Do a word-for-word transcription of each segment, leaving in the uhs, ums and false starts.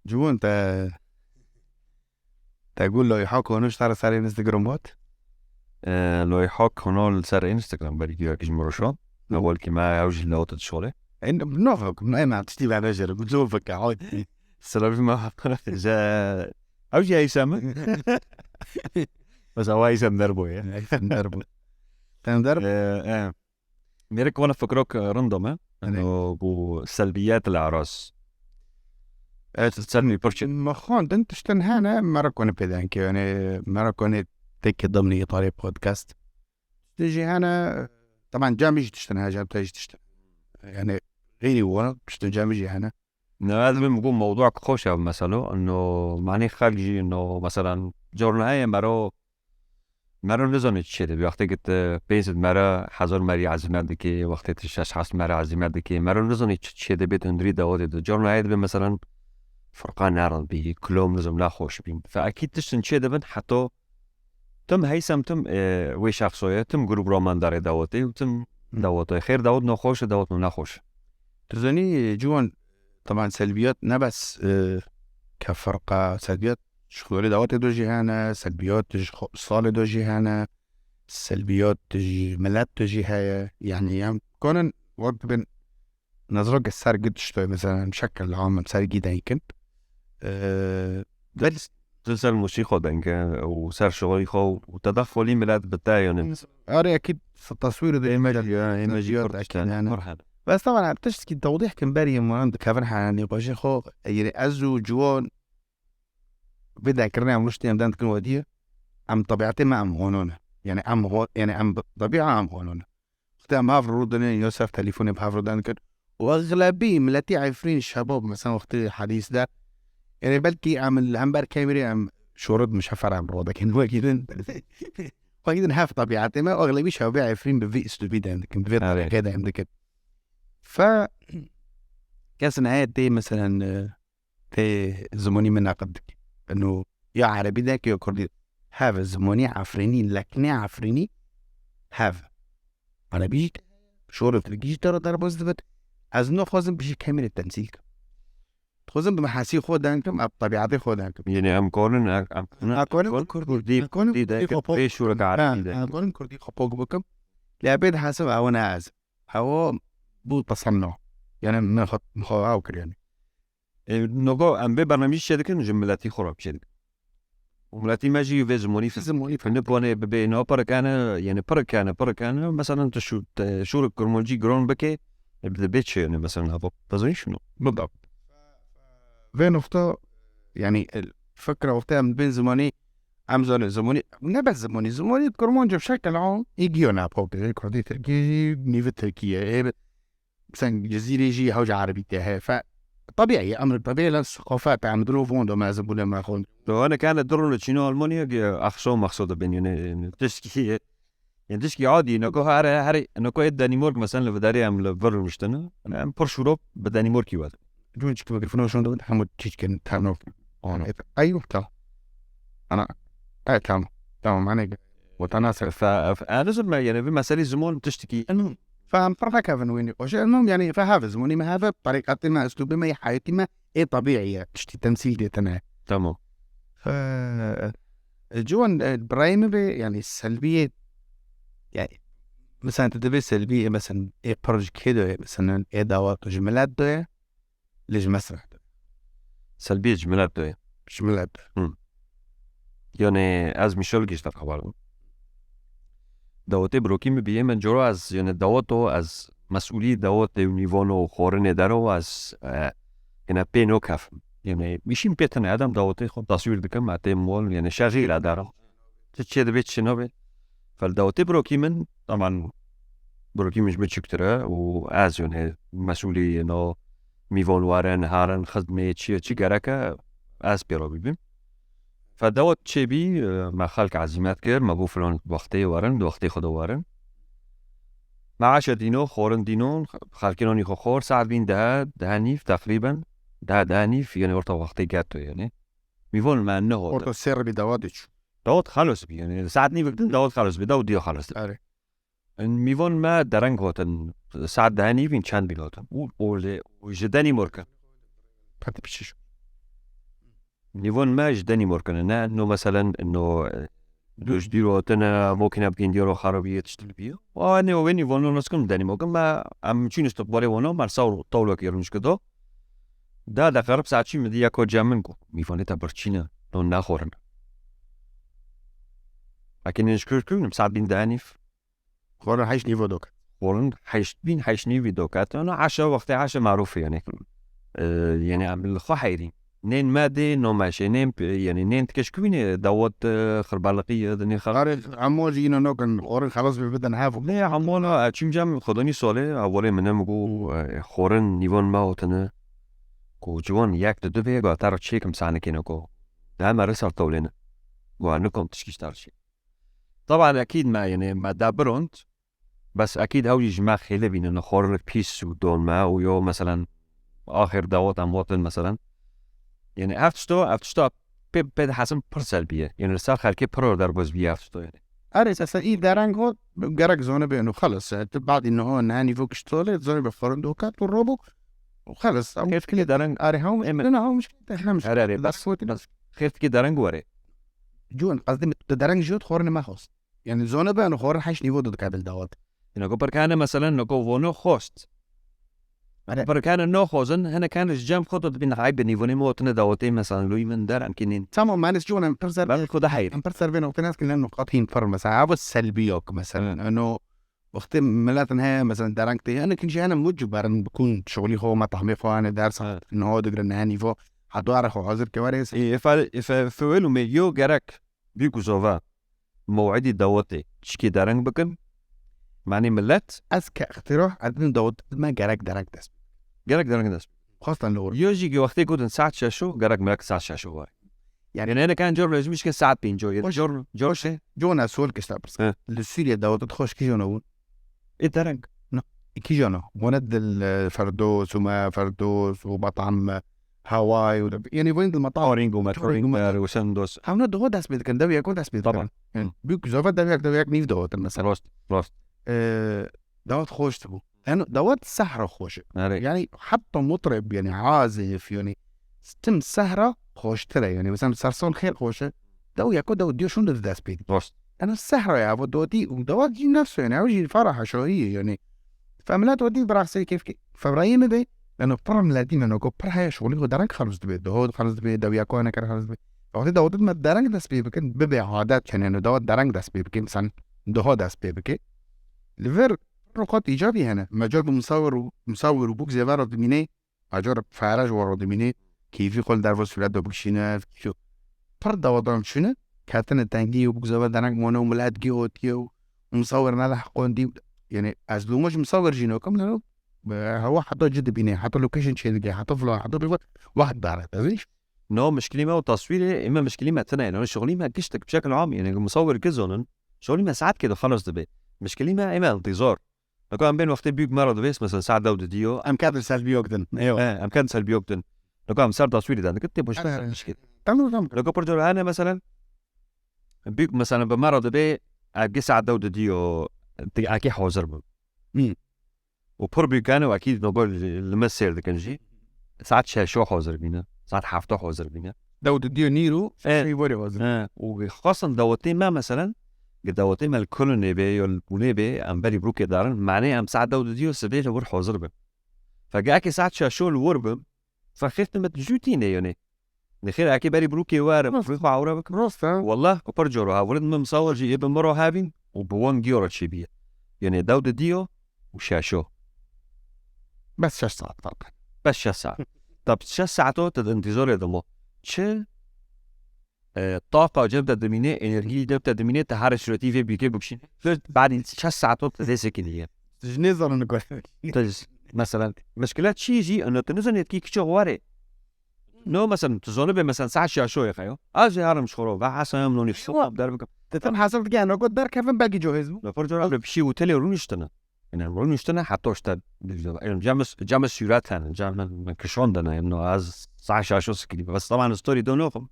Ciwan, te, te got loyiha konu ji te re serê Instagram hat? Ee, loyiha konu li ser Instagram belkî ya ji miroşan. Hı. Ewel ki me ew jî lewt dişolê. En, no, no, em tiştî ve nejerim. Zor bike, haydi. Selamî me. Ew jî heyşe min. Bes ew heyşe min derboye. Heyşe min derbo. Ten derbo. Ee, ee. Mêrik wana fikrok, e, rind dame. Erê. Eno bû selbiyet li eraz. Evet, selbî pirçe. Me xwendin tiştin hene, me re konê pê dengê, yani me re konê têkê dimnî îtarê podcast. Tiştin jî hene, teban cem jî tiştin hene, cem te jî tiştin. Yani xeyrî wana tiştin cem jî hene. Ne, ez dibêm ku mewdûek xweş e, mesela, eno manê xelk jî, eno, mesela, corna heye mero Mero nizanî çi çêdibê. Wextê ki tu pênc sed mere hezar merî ezîmet dikê, wextê tu şeş heft mere ezîmet dikê. Mero nizanî çi çêdibê di hundirî dawetê de. Carna heye dibê, meselan, firqa nerin bî, kilom nizam nexweş bî. Fe ekîd tiştin çêdibin, heta tim heysem tim, e, wê şexsoye, tim grûp ramandarê dawetê û tim Hı. dawetê. Xêr dawet nexweş e, dawet nexweş e. Tu zanî, Ciwan, teban selbiyat ne bes, e, ke firqa, selbiyat ji xwedê dawetê do jî hene, selbiyat ji xwe-, salê do jî hene, selbiyat ji milet do jî heye. Yani em konin wek bin nezrok ser gid ştoy, mesela şekil am ser gî denkin. E, bel- Tu ser mûşî xwe denke û ser şixulî xwe û tedexulî milet bi te yani. Arê ekîd taswîr de Ême jî, ya, ême jî Kurdistan, ekîd yani. Merhaba. Bes teban em tiştkî tewdîh kin berî em wan dikevin hene nîqaşê xwe, yani ez û Ciwan vê derkirinê em ruştî em den dikin wedî ye. Em tebiatê me em hono ne. Yani em ho-, yani em bi-, tebiya em hono ne. Wextê em hev rû dinin, ya ser telefonê bi hev rû den dikin. Û exlebî miletî Efrîn şebab, mesela wextê hedîs de, yani belkî em li hember kemrê em şorit mişefer em rû dikin. Wekî din, wekî din hev tebiatê me, exlebî şebabê Efrîn bi vî üslûbî den dikin, bi vê Evet. tariqê de em dikin. Fe kes neheye tê, mesela, e, tê zimanî min neqid dike. Eno ya erebî dike ya kurdî. Hev zimanî Efrînî, leknê Efrînî hev. Erebî jî şorê tirkî jî te re derbas dibin. Ez naxwazim bijî kemî re temsîl kim. Dixwazim bi mehesî xwe deng kim, ev tebiatê xwe deng kim. Yanî em konin, em, em, Em konin kurdî, kurdî, kurdî, kurdî de, kurdî xwe pê pok şûrek bikim. Erebî Ha, de. Em konin kurdî xwe pok bikim. Lê bê dihesib ew ne ez. Ew bû tesenno. Yani min xwe, min xwe ew kir yani. E, nogo em vê bernameyî çê dikin, ji miletî xwe re çê dikin. Û miletî me jî vê zimonî Zimonî fehmî. Nitwane bibê, no, pirikane, yani pirikane, pirikane. Mesela tu şu, te, şûrik kurmancî giron bike, e, bi, bi çi yani mesela hava? Pezin şunu. Bildav. Vê nokta, yani, e, fikra wextê em bên zimanî, em zanin zimanî, ne bes zimanî, zimanî kurmancî şekil am, î giyo ne pok, e, kurdî tirkî, nîvi tirkî ye, e, Sen Cizîrê jî hewce erebî tê heye. Fe, tebîî ye, emr tebîî, lan seqafet, em dilo von do mezin bûne me xwend. Do hene kane dirûne çîno Almanya ki axso mexso de bin, yani, yani, tişkî ye. Yani, tişkî adî, neko her, her, neko ê Danîmork, mesela, li vidarî em li vir rûniştine. Yani, em pir şûrop bi Danîmorkî wet. Cûn çik mikrofon şûn de hemû çîçkin, tamam. Ana. Ay, yok, tamam. Ana, ay, tamam. Tamam, hani, wata nasıl? Fe, fe, yani, zim, yani, bir mesele ziman tiştî ki. Fem pir nekevin wî nîqaşê. Elmam, yani, fe hev zimanî me hev e, tariqetê me, eslûbê me, heyetî me ê tebîî ye. Tiştî temsîl dê tune. Tamam. Fe, e, Ciwan, e, bi rayê min bê, yani, selbiyê, yani, mesela, tu dibê selbiyê, mesela, ê pir ji kê de ye, mesela, ê dawet ji milet de ye, lê ji mesreh de. Selbiyê ji milet de ye. Ji milet de. Hı. Yani, ez Michel gişter xebar bûm. Dawetê birokî min bîye min coro ez, yani, daweto ez mesûlî dawetê û nîvano û xwarinê dero ez, e, yani, pê nokefim. Yani, mişîn pê tine edem dawetê xwe taswîr dikim, e, têm mol, yani, şexî le derim. Çi çê dibe, çi nabe. Fel dawetê birokî min, taban birokî min ji min çûktir e û ez, yani, mesûlî, no, mîvan werin, herin, xizmê, çi, çi gereke, ez pêro bibim. Fe dawet çêbî, e, me xelk ezîmet kir, me got filan wextê werin, di wextê xwe de werin. Me eşe dîno, xwarin dînon, xelkê nanî xwe xwar, saet bîn dehe, dehe nîv teqrîben, dehe, dehe nîv, yani orta wextê geto yani. Mîvan me nehotin. Orta sê ribî dawet diçû. Dawet xelos bî, yani saet nîv din dawet xelos bî, dawet diya xelos bî. Erê. Mîvan me dereng hatin, saet deh nîvîn çend bîn hatin. Û, û lê, û ji denî morke. Pati piçiş. Nîvon me ji denî mor kine. Ne, no, meselen, no, e, doj dîro tine, mokine bikên dîro xarabî yetiştiribî. Wa ne, wê nîvon no naskim denî mor kin. Me, em çûn istiqbalê wan, me saw tawlek yê rûnişkido. Da de qerib saçî mi diya ko cem min ku. Nîvonê te birçîne, no naxorin. Eke nênişkir kirin, saet bîn de nîv. Xwarin heşt nîvo doket. Xwarin heşt bîn, heşt nîvî doket. Ana eşa, wextê eşa marûf e, yani. Ee, yani em li xwe heyrîn. Nên me dê, no me şê, nên p-, yani nên tikeş kubîne dawet, e, xirbalixî, e, dinê xir- Xwarin hemo jî îno nokin, xwarin xelas bi bidin hev. Ne, hemo na, e, çim cem xwedonî solê, awolê min em gu, e, xwarin nîvon me otine. Ku ciwan yek di du bê, gu tar çêkim sanikêne ku. Deme risar tewlêne. Gu nikom tişkî ji tar çê. Taban ekîd me, yani me da birond. Bes ekîd ew jî ji me xêle bînin, xwarin pîs û don me û yo, meselen, axir dawet em watin, meselen. Yani ev tişto, ev tişto pê, pê dihesin pir selbî ye. Yani li ser xelkê pir derbaz bîye ev tişto yani. Erê, sese î dereng hot, gerek zone bê û xelas. Tu badî niho, niha nîvo kiştolê, zone bi xwarin dokat û robû. Û xelas. Xêrtikî dereng. Erê, hewm, Ême- ne, hewm, ne, hewm, Her, her, bas, bas. Xêrtikî dereng were. Cûn, ez dê tu dereng jî hot, xwarin me host. Yani zone ben xwarin heşt nîvo de dikabil dawet. Ina ku pirkane, meselen, noko vono xost. Ere. Pirkane no xozin, hene kan ji cem xwe de dibin hay bi nîvonê me otine dawetê, meselen, loy min der, em kî nîn. Tamam, man is cûn em pir ser- Ben xwe de heyr. Em pir ser vê noktê nas kirin, nuqat hîn pir, mesela, ev selbî yok, mesela. Evet. Eno, wextê miletin heye, mesela, dereng tê, yani, kin jî hene mucib berin, bikun, şixulî xwe, metahmê xwe, hene ders, Evet. niho digrin, hene nîvo, heta ara xwe hazir ke were. Ê, efe, efe, fewel û me yo gerek. Bî ku zova mew'idî dawetê çikê dereng bikin, manî millet. Ez ke îqtîrah, ez dibim dawet me gerek dereng dest. Gerek dereng dest. Xwestan li wir. Yo jî ki wextê gotin saet şeş o, gerek millet saet şeş o were. Yani Yani ne kan cor lezim işte saet pênc o. Hoş. Cor, cor Hoş. Şey. Cona sual kişta pirsa. He. Li Sûriye dawet xweş kî jona bûn? Ê dereng. Na, kî jona? Wana dil, e, Ferdos û me Ferdos û Batam, e, Haway û de, yani, wayın dil Matam. Oring û Oring Metro û Ring Metro. Û sen dost. Hewna doho dest pê dikin, dew yeko dest pê dikin. Tamam. Yani, Hı. Büyük zova dew yek, dew yek nîv doho din mesela. Rost, rost. E, dawet xoş bû. Yani, dawet sehra xoş. Erê. Yani, hatta mutrib, yani, azif, yani, tim sehra xoştir e. Yani, mesela, serson xêr xoş e. Dew yeko, dew diyo şun de dest pê. Rost. Ena sehra ya, vo dotî û dewa jî nefs yani, ew jî fara heşoyî ye yani. Fe milet wetî biraxsê kêfkê. Febrayê me de, yani, pir miletî me noko pir heye şolî xwe dereng xelis dibe. Doho xelis dibe, dewiya ko ne kere xelis dibe. Wextê dawet me dereng dest pê bikin, bibe adet yani, yani, dawa dereng dest pê bikin, sen doho dest pê bike. Li vir nuqat îcabî hene. Mecal bi musawir û, musawir û bûk zêvera dimîne. Acar fare ji wan re dimîne, keyfî xwe li derva sûret de bikişîne, keyfî. Pir dawadan çûne, ketine tengî û bûk zêva dereng wane û milet gî otiye û musawir ne li heqon dî. Yani, ez lûma ji musawir jî nokim, leno, e, hewa heta ci dibîne, heta location çêdike, heta filan, heta bêvan, wext dare. Ez ê No, mişkilî me û taswîrê, ê me mişkilî me tine ye. No, şixulî me giştek bi şekil am, yani, musawir ki zonin, şixulî me saetkê de xelas dibe. Mişkilî me, ê me intîzar. Naka em bên wextê büyük me re dibês, mesela, saet dew didiyo. Em kadr selbiyok din. Eywa. He, em kadr selbiyok din. Naka em ser taswîrê de dikin, tê boş He, ser he. Mişkil. Tamam, tamam. Naka pir cara hene, mesela, büyük, mesela, bi me re dibê, ergê saet dew didiyo, ti erkê hazir bim. Hı. û pir bîkane û ekîd nober li me sêr dikin jî. Saet şeşo hazir bîne, saet hefto hazir bîne. Dew didiyo nîr û E. Şey were hazir. He, û xasan dawetê me, meselen, gi dawetê me li Kulunê bê, yo li Bûnê bê, em berî brûkê darin, manê em saet dew didiyo sibê li wir hazir bin. Fege eke saet şeşo li wir bin, fexêr tu me zû tîne yonê. Nexêr, eke berî brûkê were, Rast. Rû xwe ewre bikim. Rast, ha. Wallah, pir cor e. Hevalên min misawir jî ê bi min re hebîn û bi wan giyo re çêbiye. Yanê dew didiyo û şeşo. Bes şeş saet ferq e. Bes şeş saet. Tab şeş saet o te di intîzorê dimo. Çi, e, taqa cem te dimîne, enerjî cem te dimîne, te her suretî vê bîkê bikşîne. Badî şeş saet o te dê sekiniye. Ji nêzanin ku. Te, mesela, mişkile çi jî, eno tu nizanî etkî kiço were. No, mesela, tu zanibe, mesela, saet şeşo ye xeyo. Ez ê herim ji xwe re, ve hesayam nonî Eywa. Şoq der bikim. Te tim hesab dike, eno ku derkevin belkî cihêz bû. Li pir cara li pişî otelê rûniştine. Yani rûniştine heta işte, yani cem, cem sûret hene, cem min, min kişandine, yani no, ez saet şeşo sikirî. Bes taban story do noxim.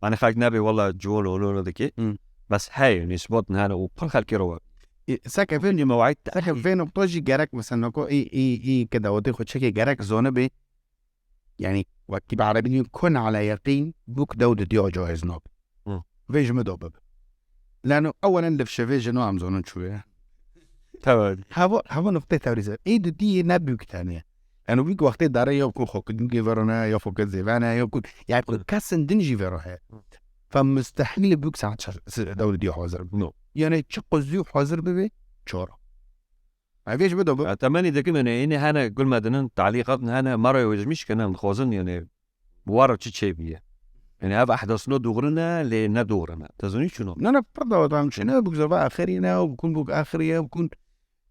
Yani xelk nebe, walla, ciwan û û dike. Hı. Bes hey, nisbet hene û pir xelkê re we. E, seke vê, Yê mew'id seke vê nokta jî gerek, mesela, no ku, î, î, î, ke dawetê xwe çekê gerek zanibe. Yani, wekî bi erebî dibên kun ala yeqîn, bûk dew didiya caiz nabe. Hı. Vê ji min de bibe. Lano ewelen li şevê jino em zonin çûye. Tabii. Hava, hava noktê tewrîze. Ê didiyê ne bûk tenê. Yani, bûk wextê dare ya ku xokidûkê vero ne, ya foket zêve ne, ya ku, yani, kesin din jî vero heye. Fe mustehîl bûk saet çar, si-, dew didiya hazir. No. Yani, çi quzû hazir bibe, çar. Ev ê ji min de bi. Ya, temenî dikim, yani, yine hene gul medinin, talîqat hene, mara yojmiş kene, em dixwazin, yani, wara çi çêbiye. Yani, ev ehdasno doğru ne, lê ne doğru ne. Te zanî çino? Ne, ne, pir dawet em çi ne, bûk zava axirî ne, û bikun bûk axirî ye, bikun.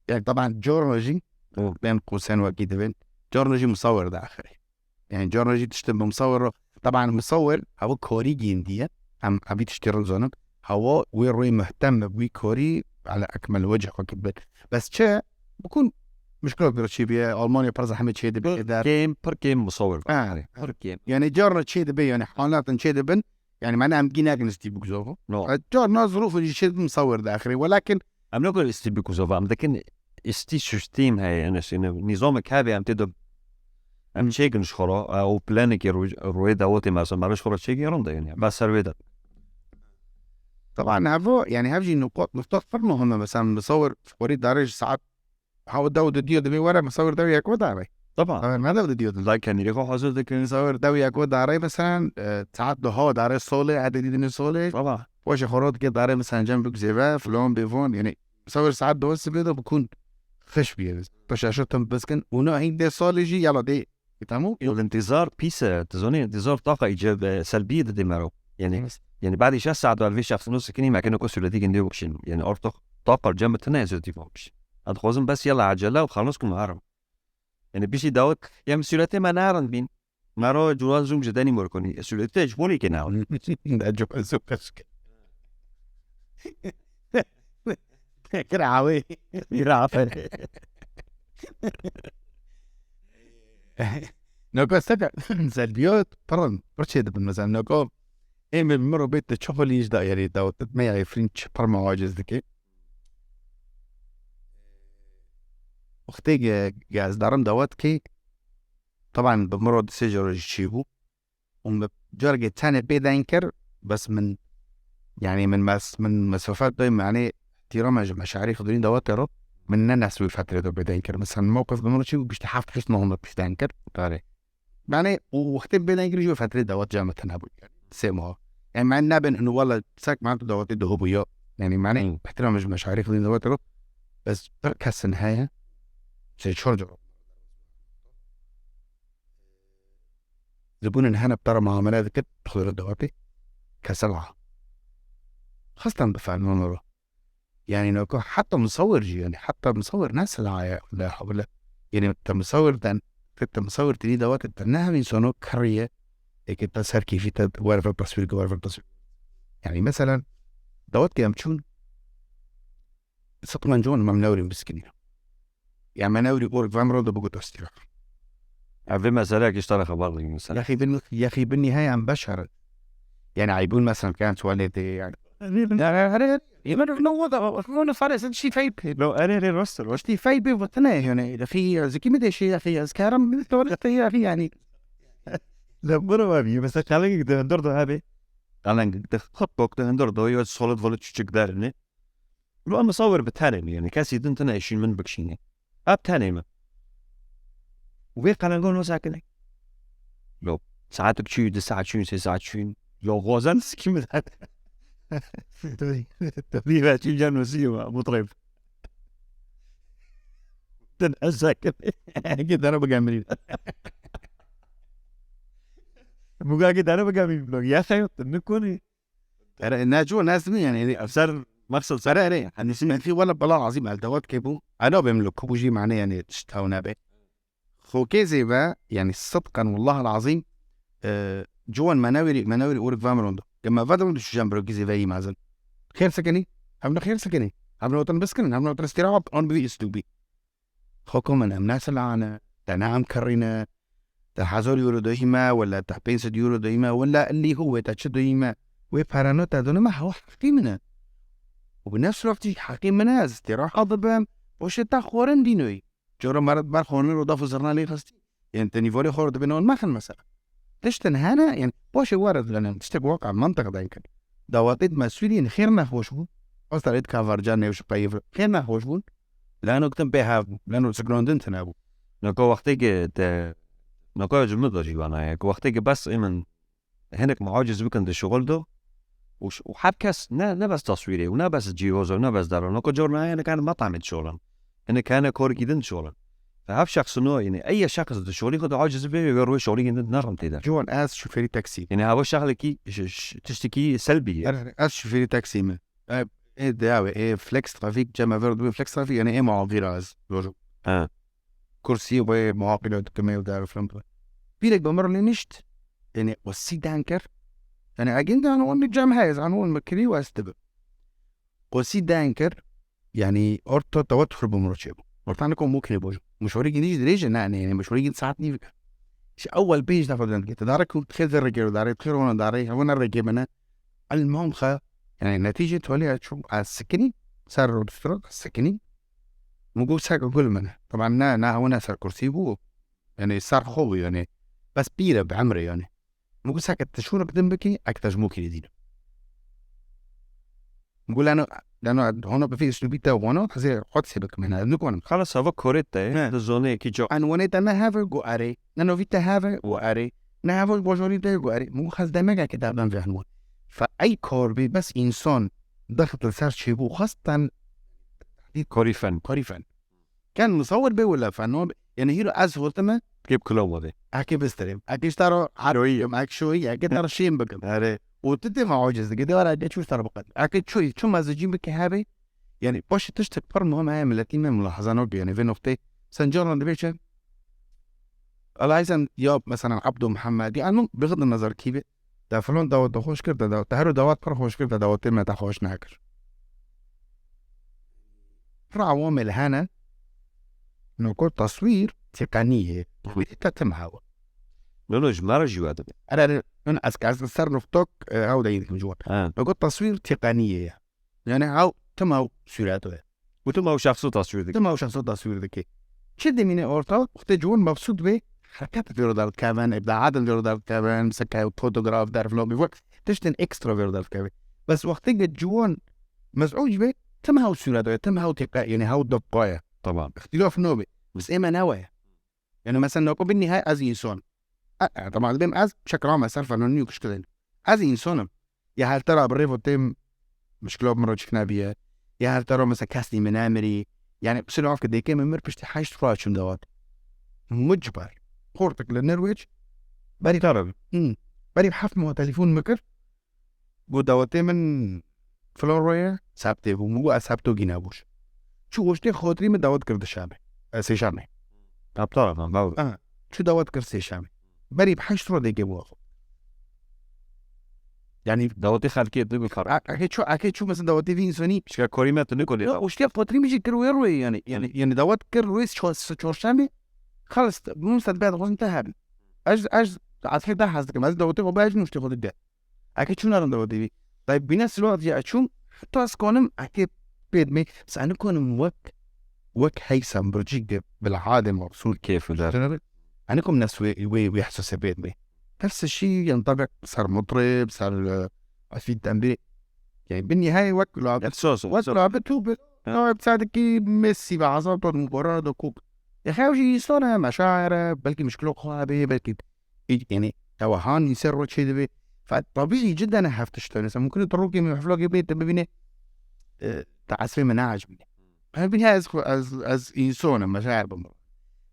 Yani, taban, corno jî, Hı. bên qûsen wekî dibên, corno jî misawir de axirî. Yani, carna jî tiştin bi misawir re. Taban misawir, ew karî gêndî ye. Em, em vî tiştî rind zanin. Hewa wê rûyê muhtem be, wî karî ala ekmel wecih wekî bin. Bes çi? Bikun mişkila pir çê bîye, Almanya pir zehmet çê dibe, Pir der. kêm, pir kêm misawir. Ha. Pir kêm. Yani, carna çê dibe, yani, halatin çê dibin. Yani, mane em gî nekin istî bikuzova. No. E, carna zirûfin jî çê dibin misawir de axirê. Welakin Em nakin istî bikuzova, em dikin istî sistem heye, yani, yani, nîzamek hebe em tê de em çêkin ji xwe re, e, û planekê rû-, rûyê dawetê me, me ji xwe re çêkin rind e, yani, bes ser wê de. Taban, hevo, yani, hev jî nuqat, nuqtat pir muhim e. Mesela, misawir, xwerî darê ji saet, hew dew didiyo, divê were, misawir dew yek we dare. Taban. Taban, ne dew didiyo. Lay kenîrê xwe hazir dikin. Misawir dew yek we dare, mesela, e, saet duha dare solê, edê dîdinê solê. Taban. Weşe xwe re dike dare, mesela, cem bik zêve, filan, bêvan, yani, misawir saet duha sibê de bikun xweş bîye. Paşa şo tim biskin, û na hîn dê salê jî, yala dê. E, tamam. Yo, intizar pîs e, tu zanî, intizar taqa îcab, e, selbiyê didê mero. Yani, Evet. yani, badî şeş saet û elvê şexsino sikinî, me keno ku sûretî gindê bikşin. Yani, ortox taqa cem tine ez dî bikşin. Ez dixwazim bes yala acele û xelas ku me herim. Yani, piştî dawet, ya min sûretê me nerin bîn. Mero curan zûm ji denî mor konî. Sûretê ji bo nîkê ne. Acaba zûm kaç ke. Kira awê. Kira aferin. Noko seka, selbiyot, pardon, pir çê dibin, mesela, noko, ê min miro bêt de çoxolî ji da, yani, dawet me ya Efrîn çi pir me aciz dike. Wextê ge, ge ez darim dawet kê, taban bi miro di sê jaro jî çê bû. Û min carekê tenê pê deng kir, bes min, yani min mes-, min mesafet dayim, yani îhtîrama ji meşarî xidûnî dawetê re, min ne nes wî fetrê de pê deng kir. Mesela mewqif bi min re çi bû, giştî heft heft mah min pişt deng kir. Tarê. Yani û wextê pê deng kir jî wê fetrê dawet cem tine bû. Yani sê mah. Yani min nebin hûn wela sek man tu dawetê duhu bû ya. Yani min Hmm. îhtîrama ji meşarî xidûnî dawetê re, bes pir kesin heye. Sê çor cor. Zibûnên hene bi te re muamele dikir, bi xwe re dawetê kesel a. Xestan bi ferman ro. Yani noko heta misawir jî, yani heta misawir ne silaha ye, la hawle. Yani te misawir den, te, te misawir tinî dawetê te ne hevîn sono kiriye, eke te ser kêfî te wer vir taswîr ke, wer vir taswîr. Yani meselen, dawet ke em çûn, Sidqan John, me newrî miskinî. Ya me newrî org vem ro de bigot estîra. Ev vê meseleyekî ji te re xeber dî mesela. Yexî bin, yexî bin nihayet em beşer. Yani eybûn mesela kan tuvalete yani. Erê, erê, erê, erê, erê, erê, erê, erê, erê, erê, erê, erê, erê, erê, erê, erê, erê, erê, rost, rost. Tiştî feyb ê votine yani. Yexî, ez kî mi deşê yexî, ez karim tuvalete yexî yani. Lê biro abi, mesela kalengek de hundur da abi. Kalengek de hotbok de hundur da yo solid volit çiçik derine. Lo em misawir bi tenê me, yani kesî din tune eşîn min bikşîne. Hep tenê me. Û vê qelengo no sakine. Lo, saetik çû, di saet çûn, sê saet çûn. Lo, xwazan sikî min. Tabii, tabii, ben çûn can wesî ma, mutrib. Din ez sakine. Ege dara bigemrî. Muga ege dara bigemrî. Lo, ya xeyr, nikonî. Ere, ne, cû, ne, ez yani, yani, Ev ser mexsed ser. Ere, ere, hani, sin, fi, wala, bala, azîm, el, dawet ke bû, ena bêm lo, ku bû jî, mane, yani, tişt, ew nebe. Xokê zêve, yani, sidqen, wallah, el, azîm, e, ciwan, me newêrî, me newêrî, orik, vemrondo. Ke me vedrondo, şu jen, bro, gizê ve, imazin. Xêr sekenî, hem ne xêr sekenî, hem ne otan biskinin, hem ne otan istirahat, an bi istûbî. Xoko min, em ne silahane, te ne em kirîne, te hezar euro doyî me, wela te pênc sed euro doyî me, wela illî hu wê te çi doyî me, wê pereno te done me, hewa heqî min e. Û bi nefs wextî heqî min e, ez tê rahat bibim, poşê te xwarin dînoyî. Coro meret ber xwarin ro daf û zirna lê xistî. Yên te nîvolê xwe dibin wan mexin mesela. Tiştin hene, yên başê were dilenin, tiştek waka mantiq dayin kin. Dawatê di me Sûriyê xêr nexweş bû. Asta rêd kavarca nêwş peyv. Xêr nexweş bûn. Lano kitin pê hev bû. Lano sigrondin tine bû. Nako wextê ki te, nako ji min de jî vana ye. Ku wextê ki bes ê min hinek muaciz bikin di şixul do. Û ş-, û her kes ne, ne bes taswîrê û ne bes cîhozo, ne bes daro. Nako cor nayê hinek hene metamê dişolan. Hinek hene korkî din dişolan. Fe hev şexsino, yani ey şexs di şolî xwe de aciz bê, wê rûyê şolî din nerin tê de. Ciwan, ez şofêrî taksî. Yani hava şexlekî, ş-, ş-, tiştekî selbî ye. Her, her, ez şofêrî taksî me. E, ê diyawe, ê flex trafik, cem ever dibê flex trafik, yani ê muavîra ez, rojum. Ha. Kursî wê muaqîle dikime û dar filan. Pîrek bi mir nişt, yani o sî dan kir. Yani egin dan wan cem heye, zan wan me kirî û ez dibim. O sî dan kir, yani orta tawet hur bi mir çêbû. Orta ne kom mukine bojo. Muşorî giniş dirêje, ne, ne, yani muşorî gin saat nîvika. Şi ewwel pênc defa döndü. Te dare ku xêr zerre kir, dare xêr ona dare, hevona reke bine. Elmam xa, yani netîce tolê çû, a sikinî, ser rodistro, sikinî. Min got, seke gul min e. Taban ne, ne, ew ne ser kursî bû. Yani ser xwe bû yani. Bes pîr e bi emrê yani. Min got, seke te şûnek din bikî, ek te ji mûkî dînim. Min got, leno, leno, hona bi vî uslûbî te wano, hezê Qudsê bikim hene, ez nikonim. Xelas, hava korê te ye, He. Di zoneyekî co. An wanê te ne heve gu erê, ne novî te heve gu erê, ne heve bojorî te gu erê. Min got, xez demeke ke te ben vehn wan. Fe ey kor bî, bes însan dexit li ser çêbû, xwestan Korî fen. Korî fen. Ken musawir bê wila fen, no? Yani hîro ez hotime. Kêp kilo modê. Eke bisterê. Eke ji te re Şoyî. Eke şoyî, eke te re şên bikim. Erê. Û tu tê me aciz dike, de were eke çû ji te re biqet. Eke çû, çû mezicî bike hebê. Yani başê tiştek pir muhim heye, miletî me mulahaza nake, yani vê noqtê. Sen caran dibê çi? Elahîsan ya mesela Abdû Muhammed, yani min bixidin nazar kî bê. Te filan dawet te xweş kir, te dawet, te her dawet pir xweş kir, te dawetê me te xweş nekir. Pir awamê li hene, noko taswîr tîqenî ye. Taswîrê te tim hewa. No, no, ji me re jî we dibe. Ere, ere, min ez, ez li ser nuftok, e, hew de yî dikim ji wan. Ha. Noko taswîr tîqenî ye. Yani hew, tim hew sûreto ye. Û tim hew şexso taswîr dike. Tim hew şexso taswîr dike. Çi dimîne orta? Wextê ciwan mebsûd bê, hereket vêro derdikevin, îbdaat vêro derdikevin, misal ke fotograf, der vlog, vlog, tiştên ekstra vêro derdikevin. Bes wextê ke ciwan mezûc bê, tim hew sûreto ye, tim hew têqe, yani hew dopqa ye. Tamam. Îxtîlaf nabe. Bes ê me ne we ye. Yani mesela noko bin nihayet ez însan. E, e, tamam, dibêm ez çekra me ser falan nîyo kişkilên. Ez însan im. Ya her tera bi rêvo têm mişkila bi min re çik nebiye. Ya her tera mesela kes nî min nemirî. Yani silav ke dêkê min mir piştî heşt rû çûm dawat. Mucber. Xortik li Nirwêc. Berî Tarim. Hmm. Berî heft mah telefon min kir. Got dawetê min filan roye, sebtê bû. Min got ez sebto gîne bûş. Çû goştê xotirî min dawet kir dişemê. E, sêşemê. Aptal adam, bavê. Ha, çû dawet kir sêşemê. Berî bi heşt ro dêkê bû. Yani dawetê xelkê dibî xar. Eke çû, eke çû mesela dawetê vî însanî. Şika korî me tu nikolê. Yo, goştê xotirî min jî kir wê royê yani. Yani, yani dawet kir royê çor-, çorşemê. Xelas, min sedbet xwazim te hebin. Ez, ez, ez te hez dikim. Ez dawetê xwe be, ez goştê xwe dide. Eke çûna rinda we dîvî. Dayê bîne silvat ya çûm, heta ez konim, eke pêd me, sani konim wek, wek heysem bircîk de bilhadê mabsûr. Kêf û derd. Ani kom nes wê, wê, wê hesase pêd me. Ters şî, yan tabek ser mutrib, ser, e, afî tembî. Yani bi nihayê wek la-, Efsos, wek efsos. Labê tu bi, ya sadikî Messi ve Hazard û Mbappe de kok. Ya xew jî însana, meşaire, belkî mişkilo xwe be, belkî Î-, yani, ew han îser ro çê dibe. Fe-, tabî jî cidden heft tişt e. Mesela, mumkin e tu rokê min hiflokê bê, te bibîne, e, te esrê min neecibîne. Her bîne ez xwe, ez, ez însan im, meşayer bim.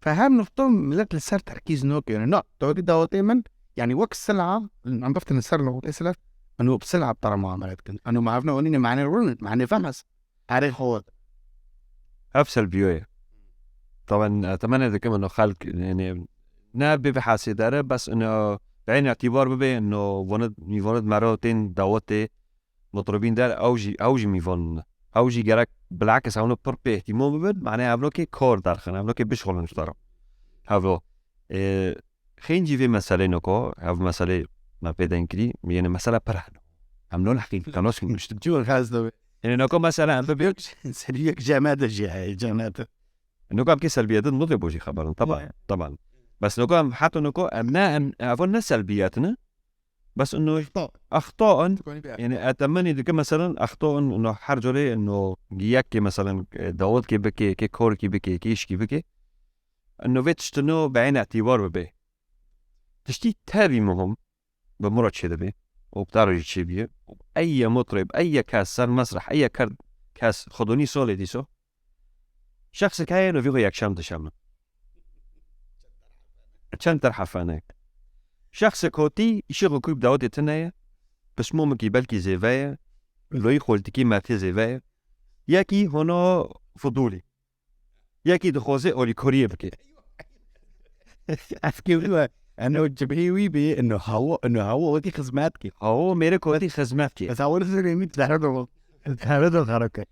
Fe her nokta millet li ser terkîz nake. Yani, na, dawetê, dawetê min, yani, wek sila, em biftin ser nokta sila, eno bi sila bi te re muamele dikin. Eno mavna onîne mane rûnin, mane fehm ez. Erê xwe. Ev selbiyo ye. Taban, e, temenê dikim ino xelk, yani, ne bê bi hesê dere, bes ino bi eyn îtîbar bibe, ino vonit, mîvanit mero tên dawetê mutribîn der, ew jî, ew jî mîvan ne. Ew jî gerek bilakis hewno pir pê îhtîmam bibin, mane evno kê kor derxin, evno kê bişxulin ji dara. Hevno. E, Xêncî vê meselê noko, ev meselê me pê deng kirî, yene mesele pir hene. Em non heqîqî kanos kim işte. Cû xez de. Yene noko mesele em bibê. Seriyek cemete jî heye, cemete. Noko em kê selbiyetin mutê bojî xeberin, taban, Evet. Taban. Bes noko em heta noko em ne, em, evo ne selbiyet ne. Bes ino axta in, yani etemenî dike, meselen, axta in, ino her corê ino yekê, meselen, e, dawetke bike, yekê korkî bike, yekê îşkî bike. Ino vê tiştino bi eyn etîbar bibe. Tiştî tevî muhim bi min re çêdibe. Û bi te re jî çêbiye. Û ey ye mutrib, ey ye kes ser mesreh, ey ye kes xwedonî solê dîso. Şexsek heye, no vî xwe yekşem dişeme. Çend terhefene. Şexsek hotî, îşê xwe kû bi dawetê tune ye. Pişmomekî belkî zêve ye. Loyî xoltikî mertê zêve ye. Yekî hono fidûlî. Yekî dixwaze olîkoriyê bike. Eskê wî we, eno cibhê wî bê, eno hawo, eno hawo wekî xizmet kê. Hawo mêrik wekî xizmet kê. Ez hawo li zirê wî zehre do. Zehre do xero ke.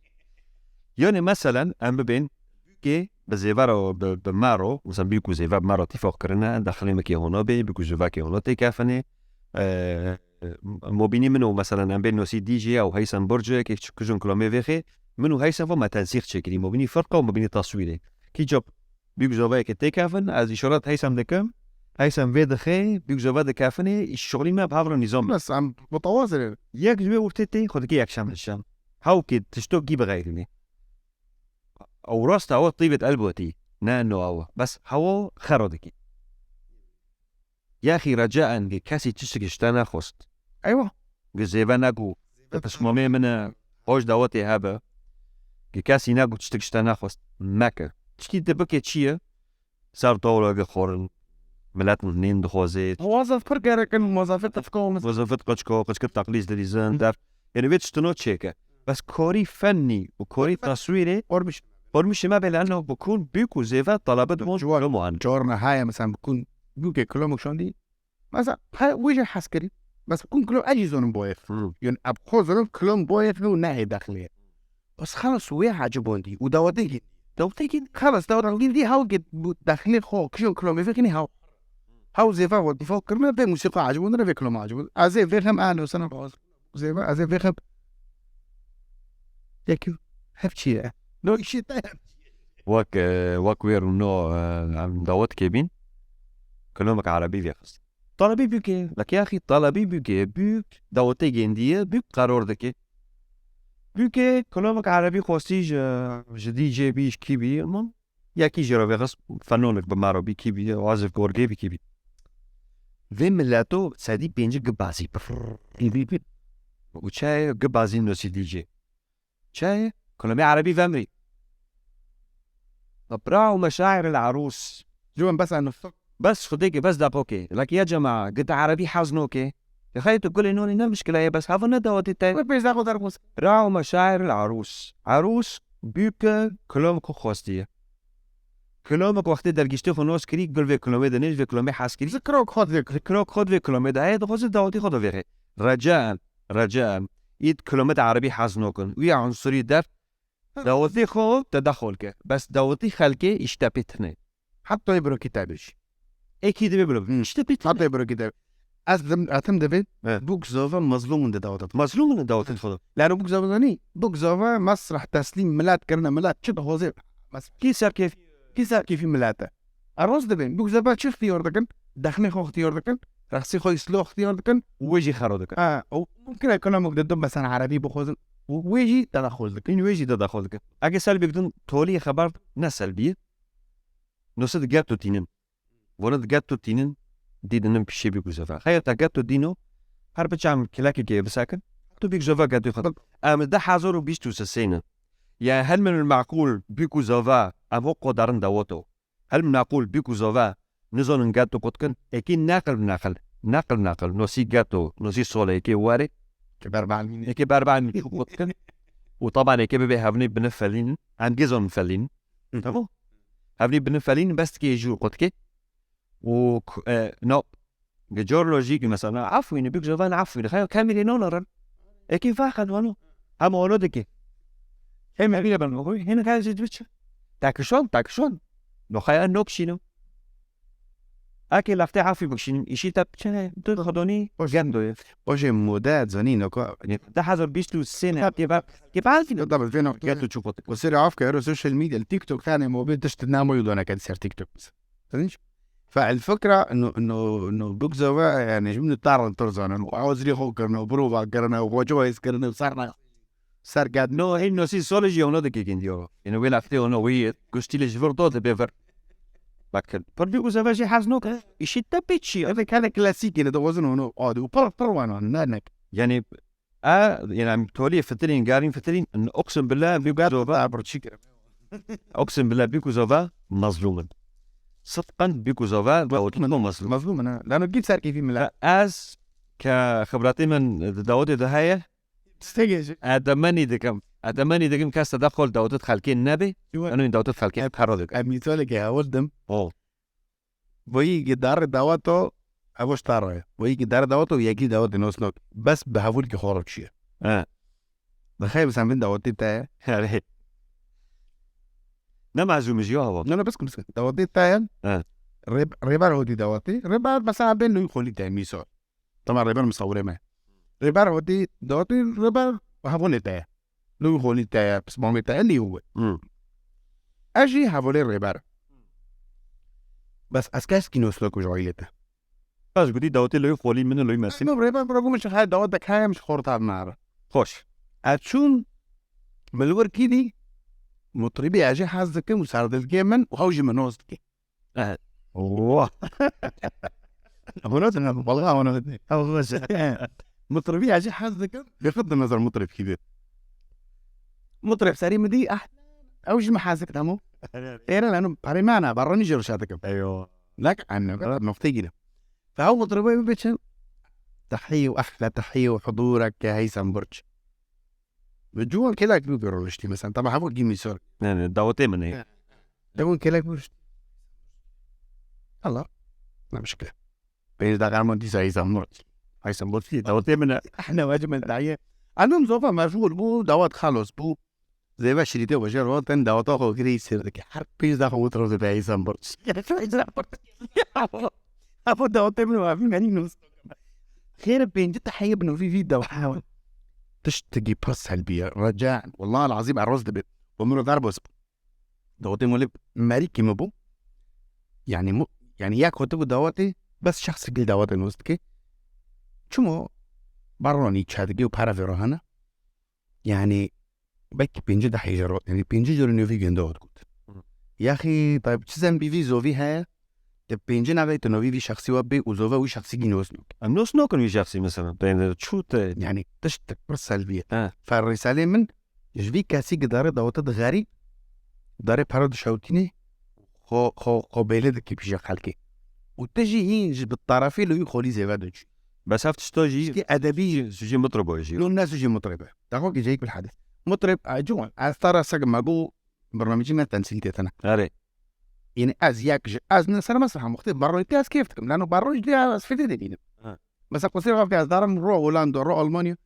Yani, meselen, em bibên, bûkê bi zêve re, bi, bi me re, mesela, bûk û zêve bi me re tîfaq kirine, dexilê me kê hono bê, bûk û zêve kê hono têkefine. E, mobînî min û, meselen, em bên nosî D J ew Heysem Burcu, kê çi-, kijin kilomê vêxê, min û Heysem vo me tensîq çêkirî, mobînî firqa û mobînî taswîrê. Kî cop, bûk zêve kê têkefin, ez îşaret Heysem dikim, Heysem vê dixê, bûk zêve dikefinê, şixulî me bi hev re nîzam. Bes em mutewazin in. Yek ji wê urtê tê, xwe dikê yekşem dişem. Hewkê tiştokî bi xeyrî ne. Ew rast e, ew tîbet elbetî. Ne, no ew. Bes hewo xero dikî. Yaxî recaen gi kesî tiştekî ji te nexwest. Eywa. Gi zêve neku. Gi pişmamê min e. Hoş dawetê hebe. Gi kesî neku tiştek ji te nexwest. Meke. Tiştî tu bike çi ye? Ser tawla gi xwarin. Milet nîn dixwaze. Muwazef pir gerek in, muwazefê tifka û Muwazefet qeçko, qeçkir taqlîz dilîzin, der. Yani vê tiştino çêke. Bes korî fennî û korî taswîrê Ormiş. Ormişê me bê, leno bikûn bûk û zêve talabet mon Ciwan. Lo muhan. Corna haya, mesela, bikûn bûkê kilomok şandî. Mesela, he, wê jî hez kirî. Bes bikûn kilom, ez jî zonim boyef. Hmm. Yani, eb xo zonim kilom boyef û nehê dexlê. Bes xelas, wê hacibondî û dawetê gî. Dawetê gî. Xelas, dawetê gî dî, hew gî bu dexlê xo, kijon kilomê vê xinî hew. Hew zêve vo, dîfo kirine, vê musîqa hacibondine, vê kiloma hacibondine. Ez ê vê xem, alo, sana boğaz. Zêve, ez ê vêxeb. Yekî hevçî ye. No, îşê te hevçî ye. Wek, e, wek wê rûno, e, em dawet kê bîn, kilomek erebî vêxist. Talebî bûkê, lek yaxî talebî bûkê, bûk dawetê gêndî ye, bûk qeror dike. Bûkê kilomek erebî xwestî ji, ji D J bî, ji kî bî, min Yekî jê re vêxist fenonek bi me re bî, kî bî, wazif gorgê bî, kî bî. Vê mileto sedî pêncî gibazî. Û çaye gibazî nosî dî jê. Çaye? Kilamê erebî vemrî. Bravo meşair el arûs. Ciwan bes anustuk. Bes xudê ke, bes daqokê. Lak ya cema, gita erebî hez noke. Xeyr tu gulê nonî ne mişkile ye, bes hava ne dawetî te. Wê pêş daxo derbûs. Bravo meşair el arûs. Arûs bûke kilomku xwestiye. Kilomek wextê dergîştê xwe nos kirî, gul vê kilomê de nêj, vê kilomê hez kirî. Zikrok xwe vê. Zikrok xwe vê kilomê de heye, dixwaze dawetî xwe de vêxê. Recaen, recaen. Îd kilomê de erebî hez nokin. Wî unsurî der, dawetî xwe te daxol ke. Bes dawetî xelkê îşte pê tine. Heta yê birokî te bêjî. Ê kî divê bilo. Hmm. Îşte pê tine. Heta yê birokî te. Ez dim, etim divê. Evet. Bûk zava mazlûmin de dawet. Mazlûmin de dawet xwe. Lano bûk zava zanî. Bûk zava mesreh teslîm milet kirine, milet çi dixwaze. Mes-, kî serkêf-, kî serkêfî milet e. Eroz dibên. Bûk zava çi ixtiyar dikin? Dexnê xwe ixtiyar dikin. Rexsî xwe îslo ixtiyar dikin. Û wê jî xero dikin. Ha, û mumkin e kilamok de dum besen erebî bixwazin. Û wê jî tedexul dikin. În wê jî tedexul dikin. Eke selbî bidin tolî xeber ne selbî ye. Nose di geto tînin. Vona di geto tînin, dî dinin pişê bî guzeva. Xeya te geto dîno, her biçe em kilekekê bisekin, tu bî guzeva getoy xwe. Em di hezar û bîst û sê ne. Ya hel min maqûl bî guzeva, em ho qodarin dawoto. Hel min maqûl bî guzeva, nizonin geto qutkin, ekî neqil neqil, neqil neqil, nosî geto, nosî sole ekê were. Ke berban mîne. Ekê berban mîne qutkin. Û taban ekê bibe hevnê bine felîn, em gêzon felîn. Hı. Tamam. Hevnî binifelîn bes dikê jû qutke. Û k-, e, no. Ge cor lojîk mesela, afwîne, bik jovan afwîne. Xeyo kamîrê no naran. Ekî faxan wano. Hem ono dike. Hem evîne ben oy. Hene kay zî biçe. Takişon, takişon. No xaya no kişîno. Ake lafte afî bikşînim. Îşî te biçe. Tu xidonî. Hoş. Gem doye. Hoşê mode zanî no ko. Di hezar bîst û sê ne. Ke ba, ke ba. Tabii, vêno. Gel tu çupat. Ku serê af ke ero social media, TikTok tane mobil tişt namo yu dona ke ser TikTok. Tanış? فالفكرة انه انه انه بوكزوفا يعني جبنا طار الطرزان وعاوز لي خو كرنا وبروفا كرنا وجويس كرنا وصارنا سرقات. No, hîn nosî solê jî hona dikê gindiyo. Ino wê lafê hona wî gustîlê ji vir do dibe vir. Bak, pir bî ku zeve jî hez nok. Îşî te pê çi? Ev kele klasîk yine de wazin hona adi. Pir pir wan ne nek. Yani, a, yani, tolî fitilîn, garîn fitilîn, oksin bile bî ku zova. Abir çi kere. Oksin bile bî ku zova mazlûm in. Sidqan bî ku zova mazlûm in. Mazlûm in, ha. Lano gît serkêfî mila. Ez ke xibratê min di dawetê de heye, Stegê jî. Etemenî dikim. Etemenî dikim kes te dexol dawetê xelkê nebe. Eno dawetê xelkê pera dikim. Em mîsalekê hewil dim. O. Boyî gidarê dawato, evo ji ta re ye. Boyî gidarê dawato yekî dawetê nosnok. Bes bi hevulkî xwe re çiye. He. Dixê bi sen vin dawetê te ye. Herê. Ne mezû min jî hava. Ne, ne, bes kim, bes kim. Dawetê te ye. He. Rê-, rêber hotî dawetê. Rêber mesela bên nû xolî te ye, mîsal. Tamam, rêber misawirê me. Rêber hotî dawetê, rêber hevonê te ye. Nû xolî te ye, pismamê te ye, nî we. Hmm. Ez jî hevolê rêber. Bes ez keskî nosnok ji aîlê te. Ez gotî dawetê loy xolî min û loy mesî. No, rêber bira bû min ji xayê dawet de kayem ji xorta nare. Xoş. Ez çûm, min li wir kî dî, mutribî ez jî hez dikim û serdilgê min û hew jî min nos dikî. Evet. Wah. Hûn ne, wala hûn ne. Mutribî ez jî hez dikim. Bêxit di nazar mutrib kî dî. Mutrib serî min dî, ah, ew jî min hez dikim, hemû. Êre lano perê me ne, barranî jê rişa dikim. Eywa. Lak, em ne, noktê gîne. Fe ew mutribê biçin. Tehiyye û ehla tehiyye û hudûrek ke Heysem Burç. Bi ciwan kêlek bû pê rûniştî, mesela, tama hevû gî mîsor. Ne, ne, dawetê min ê. He. Dewin kêlek bû rûniştî. Allah. Ne mişkile. Pênc deqe min dîsa Heysem Burç. Heysem Burç dawetê min e. Ehna wecib min daye. Anum zofa meşgûl bû, dawet xalos bû. Zêve şirîtê we jê rotin, daweta xwe girî sêr dike. Her pênc deqe û tro zêde Heysem Burç. Evo dawetê min wafî menî nûs. Xêr pêncî teheyê bi novî vî dawa. Tiştekî pir selbî ye. Reca, wellahil azîm eroz dibe. Û min ro dar bos. Dawetê min lê merîkî min bû. Yani mu-, yani ya kotibû dawetê, bes şexsekî dawetê nûs dike. Çimo baronî çe dike û para vê rohana. Yani belkî pêncî dehê jê ro, yani pêncî jê ro novî gendo got. Hı. Yaxî, tabii çi zenbî vî zovî heye, te pêncî navê te novî vî şexsî we bê û zove wî şexsî gî nos nok. Em nos nokin wî şexsî mesela. Yani çû te. Yani tiştek pir selbî ye. He. Fer rîsalê min, ji vî kesî gidarê dawete di xerî, darê pera dişewtînê, xo, xo, xo bêle dikî pîşe xelkê. Û tu jî hîn ji bi tarafê li wî xolî zêve diçî. Bes ev tişta jî sujê edebî jî, sujê mutrib e jî. Lo ne sujê mutrib e. Daxo ki ceyik bil hadis. Mutrib, e, ciwan, ez ta ra sek me got, bernamecî me temsîl tê tene. Erê. Yani ez yek ji, ez ne ser mesela muxtê barroyê te ez kêf dikim. Lano barroy jî ez fidê dibînim. Ha. Mesela qusê vaf ez darim ro Hollanda, ro Almanya.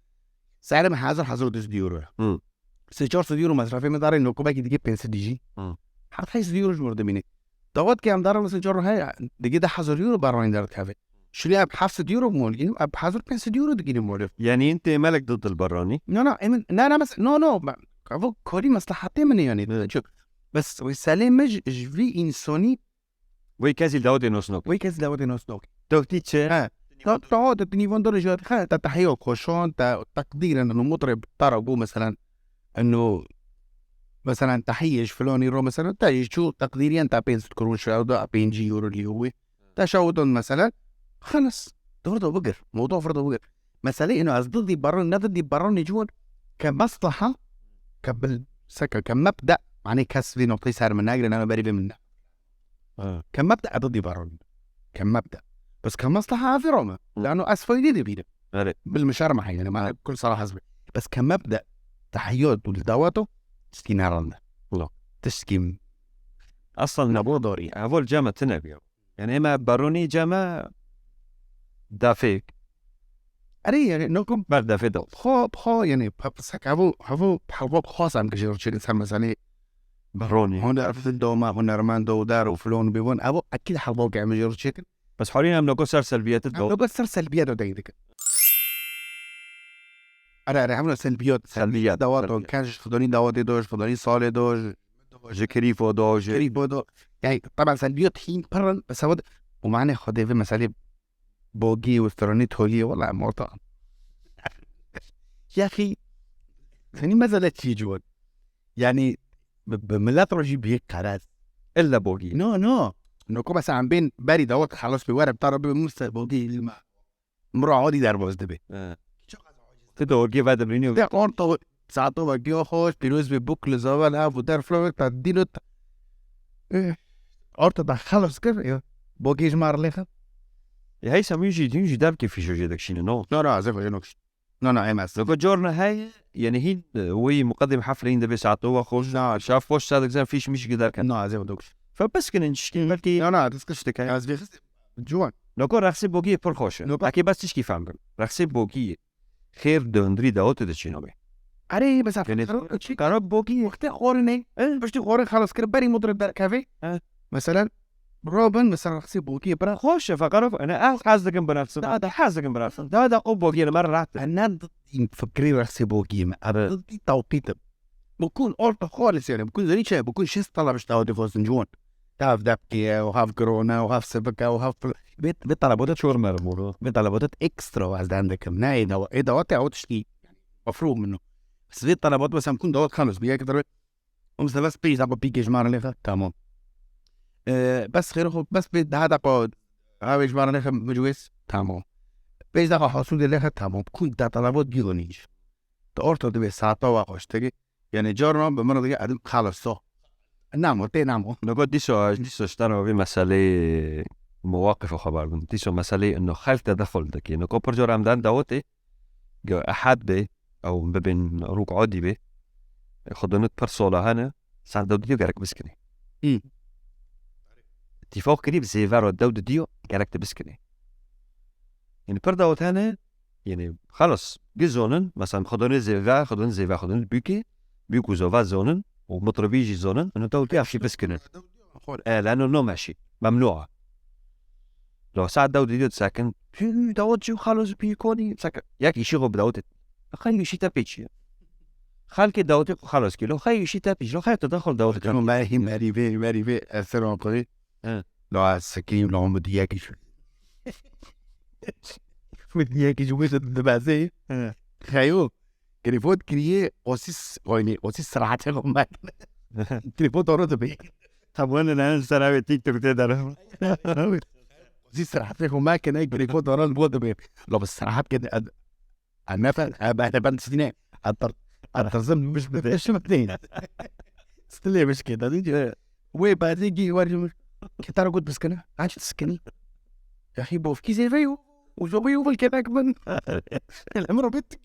Serê me hazir hazir duz euro. Hı. Sê çar sed euro mesrefê me darê nokobekî digê pênc sed jî. Hı. Heft heşt sed euro ji mir dimîne. Dawet ke em darin mesela çar heye, digê deh hezar euro barranî derdikeve. Şulî em heft sed euro mol gînim, em hazir pênc sed euro digînim mol. Yani in têmelek di dil barranî? No, no, emin, ne, ne, mes-, no, no, me-, evo kolî meslahatê min e yani. Hı. Çi? Bes rîsalê me ji, ji vî însonî Wê kesî dawetê nosnok. Wê kesî dawetê nosnok. Doktî çi? He. Ta, ta, ta, tu nîvan dore jî, he, ta tehiyo koşon, ta teqdîren, eno mutrib, ta ra got, meselen, eno, meselen, tehiye ji filanî ro, meselen, ta jî çû teqdîriyen ta pênc sed kurûn şew da, pêncî euro lî wê. Ta şew don, meselen, xelas, dor do bigir, mewdu fir do bigir. Mesele eno ez didî baron, ne didî baron, ne ciwan, ke mesleha, ke bil, seke, ke mebde, yani kes vî noktayî ser min negire, ne berî vê min ne. Ha. Ke mebde ez didî baron. Ke mebde. Bes ke mesleha ez rome. Hı. Lano ez faydê dibînim. Evet. Bil mişer me heyne, ma kul sara hezbe. Bes ke mebde, tahiyot û dawato, tişkî nerande. Lo. Tişkî Aslan ne bo dorî. Evol cema tine biyo. Yani ema baronî cema dafê. Erê, yani, nokum ber dafê da. Xo, xo, yani, pa-, sek evo, evo, helva xas em ki jê re çêkin ser meselê. Baronî. Huner, doma, hunermend, dodar û filon bibon. Evo, ekîd helva ki em jê re çêkin. Bes horî em noko ser selbiyet Em do. Noko ser selbiyet do deng dikin. Erê, erê, hemû selbiyet. Selbiyet, Dawa do, selbiyet. Ken ji xidonî dawetê do, ji xidonî salê do, ji Ji Krîfo do, ji Krîfo do. Yani, taban selbiyet hîn pir in, bes evo û manê xwedê vê meselê bogî û stranî toliyê, wela em orta. Yaxî, senî mezele çî ciwan. Yanî, bi, bi milet rojî bî qerez. Illa bogî. No, no. No, ko mesela em bên berî dawet xelas bi were, bi tara bi miste bogî ilma. Mira odî derbas dibe. He. Tu de orgê vedibînî. De orta saeto ve giyo xweş, pîroz be bûk li zavan hev û der flavek ta dîlo ta. Eh, orta da xelas kir, ya. Bogî ji mar lêxe. E, hey, Semî jî, hîn jî derkê fîşo jê dikşîne, no? No, no, ez ê xwe jê nokşî. No, no, em ez. Lego corna heye, yani hîn, e, wî muqedim hafle hîn de be saeto ve xweş. No, şaf xweş sadik zan fîş miş gider kan. No, ez ê xwe dokşî. Fe beskinin çişkin, belkî. No, no, ez kiştik. Ez vê xist. Ciwan. Lego rexsê bogî pir xweş e. No, ba- Eke bas çişkî fem bin. Rexsê bogî. Xêr di hundirî de o tu diçîno bê. Erê, mesela, Yani, karo, çi? Karo bokî. Wextê xorine. He? Piştî xorê xelas kir, berî motorê derkevê. He. Mesela, robin, mesela, rexsê bokî bira. Xweş e, feqero, yani, ez hez dikim biraxsin. Da, da. Hez dikim biraxsin. Da, da, o bokî, yani, mer rahat. Ben ne didîm fikrî rexsê bokî me. Abi, didî tawqîtim. Bikun orta xalis yani. Bikun zerî çe, bikun şêst talab işte o defostin ciwan. Hev depkê ye, û hev girone, û hev sivik e, û hev pil-, vê, vê talabota çor mermûr o. Vê talabota ekstra wazden dikim. Ne ê dawa, ê dawa te o tiştî mefrûm min o. Bes vê talabot mesela kun dawat xalis bi yek dere. O mesela bes pêş daqa pîkê ji mar lêxe, tamam. Ee, bes xêr xo, bes pê daha daqa havê ji mar lêxe micwês, tamam. Pêş daqa hasûdê lêxe, tamam. Kun da talabot gironî. Di orta dibê saeta wa xweştirî. Yani carna bi min re dike edim xelas so. Namo, tê namo. Niko dîso, dîso ji te re vê meseleyê mewaqifê xeber bin. Dîso meseleyê ino xelk tedexul dike. Niko pir cara em dan dawetê, ge ehad bê, ew bibên rûk odî bê. Xwedinit pir sola hene, saet dew didiyo gerek biskine. Hı. Tîfaq kirî bi zêver o dew didiyo gerek de biskine. Yani pir dawet hene, yani xelas, gi zonin, mesela xwedinê zêve, xwedin zêve, xwedin bûkê, bûk û zova zonin, û mitribî jî zonin, ino dew diya xî biskinin. E, leno no meşî, memnû a. Lo saet dew didiyo disekin, hü, dawet jî xelas bî konî, sek, yek îşî xo bi dawetê. Xey îşî te pêçiye. Xelkê dawetê xo xelas kî, lo xey îşî te pêçiye, lo xey te daxil dawetê. Merî, merî vê, merî vê, eser an xwedî. He. La ez sikeyim, la min diyekî ji, min diyekî ji wê dibezê. He. Xeyo, grîfot kiriye, osîs, oynê, osîs serahatê xwe mekine. Grîfot oro dibe. Tabone ne, ser avê TikTok tê dere. Osîs serahatê xwe mekine, grîfot oro bo dibe. La bi serahat ke, a nefer, a ben, ben sine. Atar, atarzım, biş, biş, biş, biş. Stilê bişkê, da dî. Wê bazê gî war jim. Kitara got biskine. Aç diskini. Yaxî bofkî zêve yo. Û zobê yo bil kenek bin. Emro bit.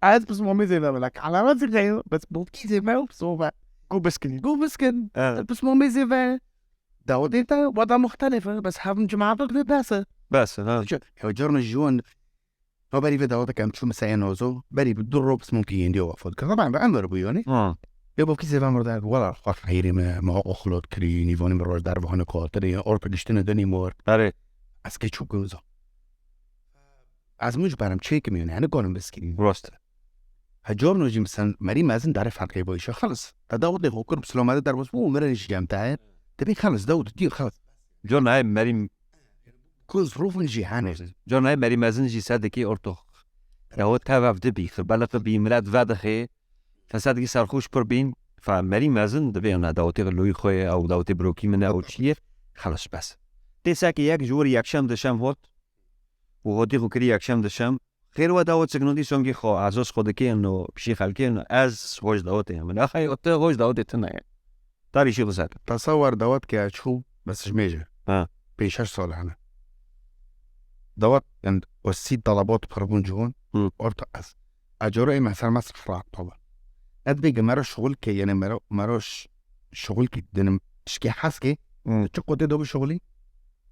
Ez pismamê zêve bilak. Alamet zêve yo. Bes bofkî zêve yo. Sobe. Go biskini. Go biskin. Evet. Pismamê zêve. Dawetê te wada muxtelif e. Bes hevim cemaat ve bes e. Bes, ha. Ew carna jiwan. No berî vê daweteke em çû miseyê nozo, berî bi du roj pismamkî yendiyo wefat kir. Taban bi emir bû yanî. Ha. Ê bavkî zêve mir de, wela xwe xeyrê me, me oxlot kirî, nîvanî min roj derve hane kotirî, orta giştine denî mor. Erê. Ez kê çû goza. Ez muc berim çêkim yanî, hene gonim biskî. Rast. He carno jî misan merî mezin dare ferqê bo îşe. Xelas. Te dawetê xwe kir, bi silamete derbas bû û mirin jî cem te. Te bê xelas, dawet diyo xelas. Carna hey merî Ku zirûfin jî hene. Carna hey merî mezin jî sedekî ortox. Dawet tev ev dibî, xir beleqi bî, milet vedixê. Te sedekî serxoş pir bîn, fa merî mezin dibê ona dawetê loyî xwe ye, ew dawetê birokî min e, ew çi ye? Xelas bes. Tê sekî yek ji wir yekşem dişem hot. Û hotî xwe kirî yekşem dişem. Xêr we dawet çik nodî songî xwe, ez hoz xwe dikê no pişî xelkê no, ez hoj dawetê min. Axay, o te hoj dawetê tune ye. Tarî şî xwe ser. Tasawar dawet ke çû, bes ji mêje. Ha. Pênc şeş sal hene. Dawet, yani, o sî talabot pir bûn ciwan. Hı. Orta ez. Ecoro ê me ser mesrif rahat baba. Ez bêge mero şuxul ke, yani, mero, mero ş-, şuxul ki dinim tişkê hes ke, Hı. Çi qotê do bi şuxulî?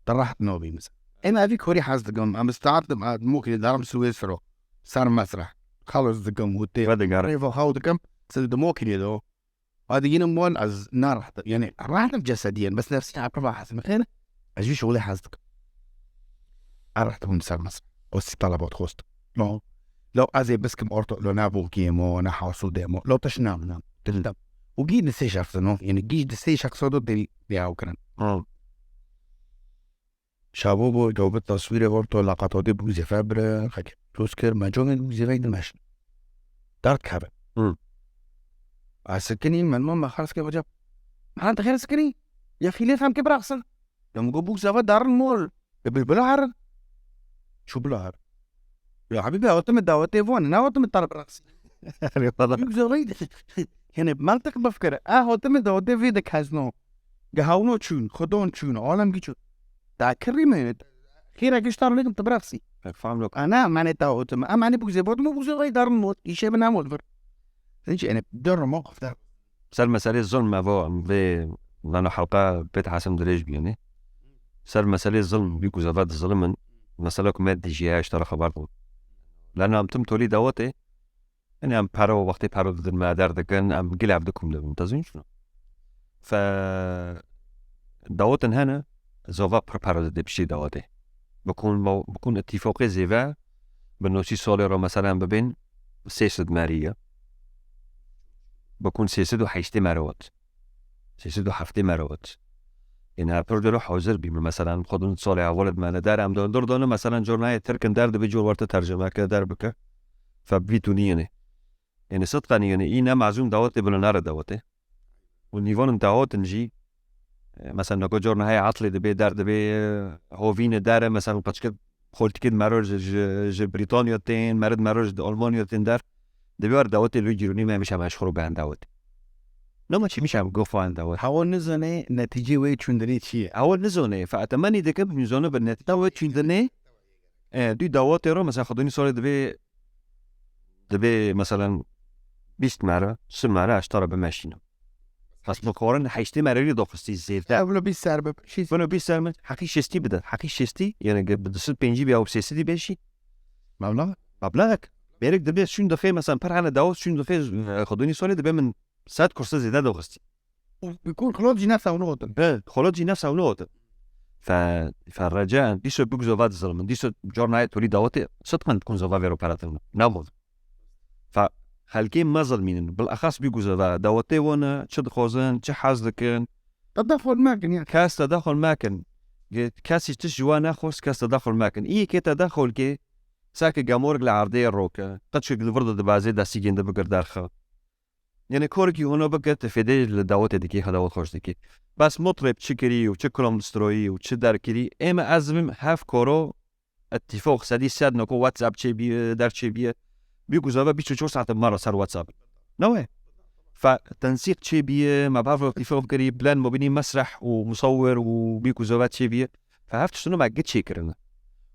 Te rahat nabî, mesela. Em evî korî hez dikim. Em bi saet di, di mokî darim suwê siro. Ser mesreh. Xelas dikim û tê. Vedigerim. Rêva xew dikim. Siz di mokî do. Hadi yine mol ez narahat. Yani rahatim cesediyen. Bes nefsî apeva hez dikim. Ez jî şuxulê hez dikim. Ez rahat bûm ser mesreh. O sî talabot xost. No. Lo ez ê biskim orto, lo ne bokî mo, ne hasûdê mo. Lo teş nam, nam. Dildem. Û gî di sê şexs no. Yani gî di sê şexs do dil diyaw kirin. Hı. Tabo bû, ew bi taswîrê orto laqatodê bû zêfe bire, xekê doz kir, me comê bû zêfeyî dimeşin. Derd kevin. Hı. Ez sikinî, min ma me xers ke hoca. Min dixêr sikinî, ya xîlê xem ke biraxsin. Ya min got bûk zêfe darin mol. E, bi bila herin. Çu bila herin. Ya hebî be, otu me dawetê von, ne otu me tar biraxsin. Erê, valla. Bûk zêfeyî de. Yani mantık bifkir. E, otu me dawetê vê de kezno. Gehawno çûn, xudon çûn, alem gî çûn. Dakirî me. Xêra giş tar lêkim tu biraxsî. Feham lok. Ana, mane ta otum. Ama ne bûk zêbot mu, bûk zêbot dar mot. İşe bina mot vir. Hiç yani, dörüm o kadar. Ser meselê zulm evo, em vê lano halqa pêt hasim dirêj biyene. Ser meselê zulm, bî ku zêde zilimin. Mesela ku me dijî ya, ji te re xeber bû. Lano em tim tolî dawetê, Yani em pere û wextê pere didin me, derdikin, em gil ev dikum dibin. Te zîn şino. Fe dawetin hene, zova pir pere dide piştî dawetê. Bikun, bikun itîfoqê zêve, bi nosî solê ro, meselen, bibên sê sed merî ye. Bikun sê sed û heştê merewet. Sê sed û heftê merewet. Êna pir dilo hazir bî min, meselen, xwe din solê hevalê me li der, em di hundir dane, meselen, cor nayê Tirkin der dibe, cor werte tercüme ke, der bike. Fe bî tu niyene. Êne sidqen, êne î ne mezûn dawetê, bila nare dawetê. Û nîvanên dawetin jî, e, mesela, nako cor nehê etlê dibe, der dibe, e, hovîne dere, mesela, qeçke xoltikê mero ji, ji, ji Brîtanya tên, merid mero ji Almanya tên der. Dibe war dawetê lû girûnî me, mişe me ji xwe ro behen dawetê. Nama çi mişe em gofaen dawet. Hawa nizane netîcê wê çûndinê çi ye? Hawa nizane, fe etemenî dikim, hûn zane bi netîcê wê çûndinê, e, dû dawetê ro, mesela, xwedonî solê dibe, dibe, mesela, bîst mere, si mere, ez te re bimeşînim. Bes bi xwarin heştê mere rî doxistî zêde. Ev lo bîst ser bi, şîst. Bino bîst ser min, heqî şêstî bide. Heqî şêstî, yani ge bi du sed pêncî bî ew sê sedî beşî. Meblag? Meblag. Berek dibe şûn dixê, mesela, per hene dawet şûn dixê, e, xwedonî solê dibe min sed kurse zêde doxistî. Û bikun xilot jî ne sewno otin. He, xilot jî ne sewno otin. Fe, fe reca, dîso bik zova dizilmin. Dîso cor nayê tolî dawetê, sidqen bikun zova vêro peratin. Nabon. Fe, xelkê mezilmînin. Bil exas bik zova. Dawetê wana, çi dixwazin, çi hez dikin. Tedexul mekin ya. Kes tedexul mekin. Ge-, kesî tiş ji wan nexwest, kes tedexul mekin. Î ke tedexul ke, sake gemorg li erdê roke. Qeçik li vir de dibazê destî gênde bigir derxe. Yani korekî hûno bike, tu fêdê li dawetê dikî, ha dawet xweş dikî. Bes mutrib çi kirî û çi kilam distroyî û çi derkirî, ê me ez bim hev koro ittifaq sedî sed nako WhatsApp çêbîye, der çêbîye. Bî ku zave bîst û çar saet me re ser WhatsApp. Ne we? Fe tensîq çêbîye, me bi hev re ittifaq kirî, plan mubînî mesreh û musawir û bî ku zave çêbîye. Fe hev tiştino me giç çêkirine.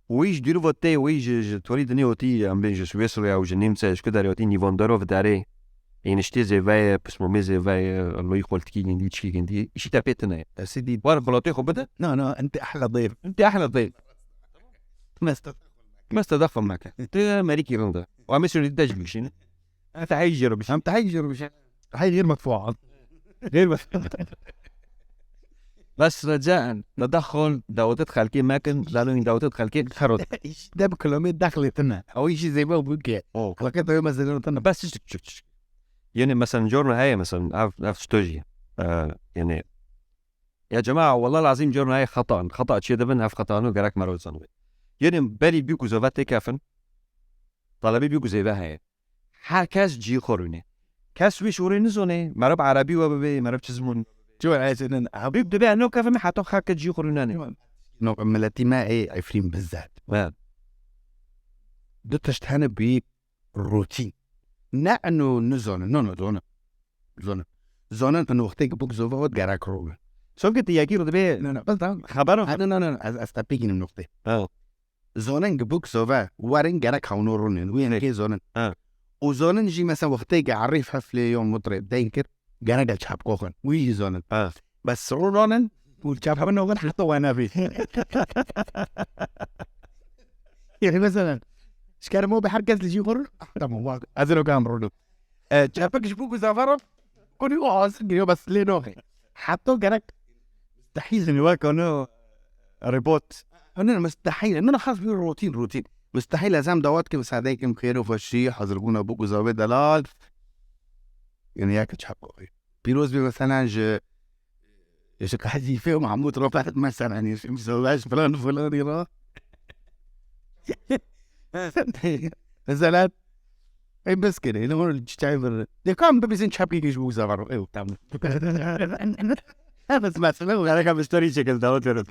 Wî ji dîrova tê, wî ji, ji torî dinê otî, em bên ji Swêsrê ew ji Nîmse, ji ku derê otî nîvandero vidarê. Êniştê zêveye, pismamê zêveye, loyî xoltikî gindî, çikî gindî, îşî te pê tine ye. Esî dî. War xelatê xwe bide. Na, na, ente ehla dayf. Ente ehla dayf. Meste. Meste daxil meke. Te merîkî rinde. Wa me şûnî te ji bişîne. Em te heyî jê re bişîn. Em te heyî jê re bişîn. Heyî gêr medfûa. Gêr medfûa. Bes recaen, tedexul, dawetê xelkê mekin, lalo wî dawetê xelkê xerot. De bi kilamê dexlê tine. Ew îşî zêbe bû ke. O. Xelkê te mesela tine. Bes çi çi çi. Yani mesela corna heye mesela, ev, ev sto jî. Ee, yani, ya cema, wallah lazim corna heye xetan. Xeta çê dibin, ev xetano gerek mero zanibê. Yani berî bî ku zêve têkefin, talebî bî ku zêve heye. Her kes cî xwe rûne. Kes wî şûrê nizone, meriv erebî we bibe, meriv çi ziman. Ciwan ez nin, ha, Bî dibe no kevime heta xelke cî xwe rûnane. No, miletî me ê Efrîn bizet. Evet. Du tişt hene bî rûtîn. Ne eno nizone, no, no, zone. Zone. Zone tu noxtê ki bûk zove hot gerek rûne. Sonke ti yekî ro dibe. No, no, bes da. Xebero. Ha, no, no, no, ez, ez te pêkînim noxtê. Ha. Zonin gi bûk zove werin gerek hewno rûnin. Wî Hey. Yekê zonin. Ha. Û zonin jî mesela wextê ge erîf heflê yon mutrê deyn kir, gerek el çap koxin. Wî jî zonin. Ha. Bes rû ronin û çap hemin oxin heta we nebî. Yani mesela, şker mo be her kes li jî xur, tamam, wa, ez ê kam rûnim. E, çapik ji bûk zove ro, kunî o hazir giriyor, bes lê noxê. Heta gerek Mustehîl. Seni wek onu robot. Onu mustehîl. Min xas bir rutin, rutin. Mustehîl ez em dawet kim, sade kim, xêr û xweşî, hazirbûna bûk û zave delal. Yani yak çap koy. Pîroz bir mesela ji Dişi Qedîfe û Mahmûd Rafet mesela, yanî, şimdi zewaj falan falan ya. Mesela, ey bes kere, ne olur çiçeği verir. De kam bir bizim çapkı geç bu zaman. Ew, tamam. Evet, mesela, gerek abi story çekil, tamam, diyorum.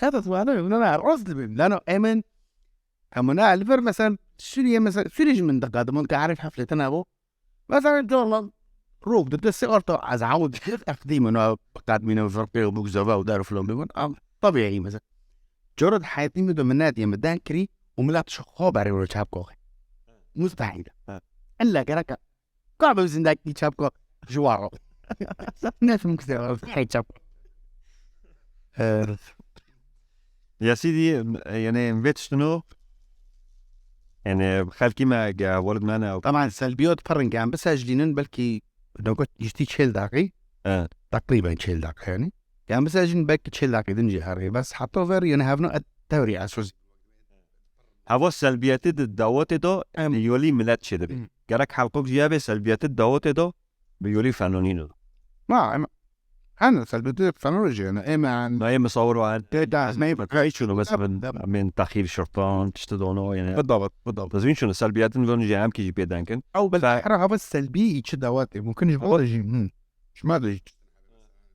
Evet, var, ne, ne, rost dibim. Lano, emin, Hemû ne, li vir, mesela, Sûriye, mesela, Sûriye ji min diqedimin, ke herif heflete nebû. Mesela, carnan rok dide, sê orta ez hewd eqdî min û biqedmîne û firqê û bûk zeve û der û filan bibin. Am, tabiî, mesela. Cara di heyetî min de min nediye, min deng kirî û milet ji xwe berê were çap koxê. Mustehîl. Ha. Illa gerek Ka be zindekî çapko ji waro. Ne mumkin, hey çap. Ee, Ya Sîdî, em, yanî em vê tiştino, yanî xelkî me ge welid me ne. Taban selbiyot pir in, em bisejlînin belkî noko giştî çêl daqî. He. Teqrîben çêl daqî yanî. Em bisejlînin belkî çêl daqî din jî herê. Bes heta ver yanî hevno et tewrî esosî. Heva selbiyetî di dawetê de Em. bi yolî milet çêdibe. Hı. Gerek helqok jî hebe selbiyetî di dawetê de bi yolî fenonî de. Ma em hene selbiyetî fenonî jî hene. Em en Nayê misawir wa tê da ne Kayî çûno mesela Tabii, tabii. min texîr şirtan tişti dono yani. Bidabet, bidabet. Dizmin çûno selbiyetin von jî em kî jî pê denkin. Ew bel Fe- her hava selbî çi dawetê. Mumkin ji bo jî. Hı. Şima de jî.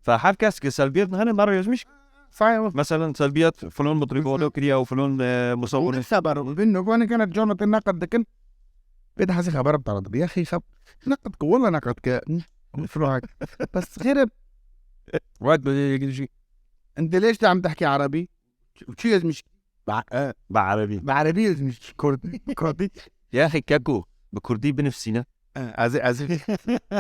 Fe her kes ki selbiyet hene mero yazmış. Sayın. Mesela selbiyet falan mutribi olo kiriya û falan e, musawir. Bunu seber bin nokoni kana Jonathan nakad dikin. Bir daha size haber aptal. Ya xi xab. Nakad ki, والله nakad ki. Frohak. Bes xeyr. Wad böyle ilgili şey. Ente leş de am tahki arabi? Uçu yazmış. Ba, e, Bi erebî. Bi arabi yazmış. Kurdi. Kurdi. Ya xi keko bi kurdî binifsîne. E, Ez, ez.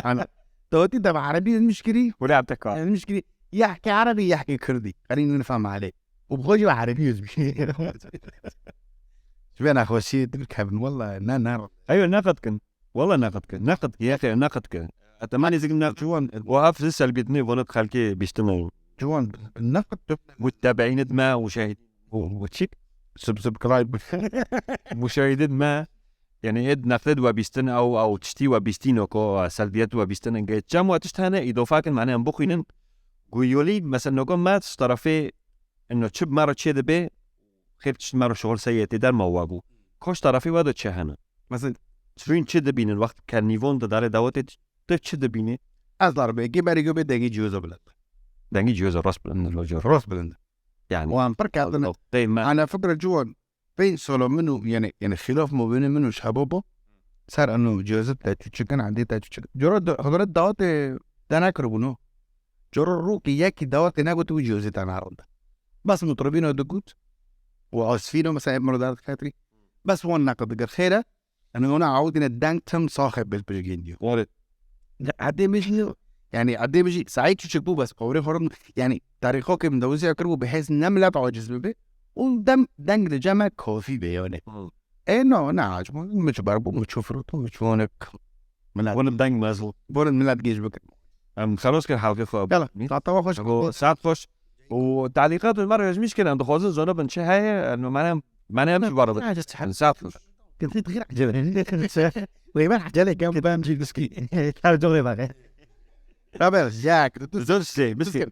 Ana. Dawetî de bi erebî yazmış kiri. Hûlê em te kar. Yazmış kiri. Yahki arabi, yahki kurdi. Qerîn nifhem alê. Û bi xwe jî bi erebî yazmış. Ji vê nexweşiyê dibir kevin. Walla ne, ne. Eyo neqet kin. Walla neqet kin. Neqet kin. Ya xi neqet kin. Etemanî zikim ne. Ciwan, O haf zî selbiyetini vonat xelkê bîstine. ciwan. Neqet tu. Muttebeînit me û şehîd. Bu, bu çik? Subscribe. Muşahidin me, yani êd nefret we bîstin ew, ew tiştî we bîstîno ko, e, selbiyet we bîstin enge. Çem we tişt hene, îdofa kin, mane em bixwînin. Guyolî, mesela, nogo me, ji tarafê, ino çi bi me re çê dibe, xêr tişt me re şixul seyê tê der me we bû. Ko ji tarafê we de çi hene? Mesela, Çûn çi dibînin, wext ke nîvon de dare dawetê, tu çi dibînî? ez dar be, ki beri göbe dengi ciyoza bilet. Dengî ciyoza rast bilind, lo ciyoza. Rost bilind. Yani, Wan pir kevin. Qeyme. Ana fikra ciwan. Pênc sala min û, yani, yani, xilaf mabênê min û şebo bo. Ser eno cihazı te çuçikin, endê te çuçikin. Cora da-, xibret dawetê te nekiribû, no. Cora rûkî yekî dawetê negot û cihazê te nerinde. Bes mutribîno digot. Û asfîno mesela hep miro derdiketî. Bes wan neqid dikir. Xêre, yani, ona awdine deng tim saxê bil pijgên diyo. Doğru. Hedê min jî, yani, hedê min jî saî çuçik bû, bes qewrê xwe rin, yani, tarîxokê min dewizî kir bû, bi hêz ne milet aciz bibe. Û dem, deng li cem me kafî be, yani. Hı. E, no, ne, acaba, mi çi ber bû, mi çi firot, mi çi onek. Milet, Bunu deng mezil. Bunu milet geç bikir. Em xelos kir halkê xwe. Gel, tatava hoş. Bo saat hoş. û telîqat û me rejmiş kirin, em dixwazin zona bin çi heye, em mane, mane em ji bar bin. Saat hoş. Gel, gel, gel. Wê ben acele kem ben cil diski. Her cole bak. Haber, yak. Zor şey, biskit.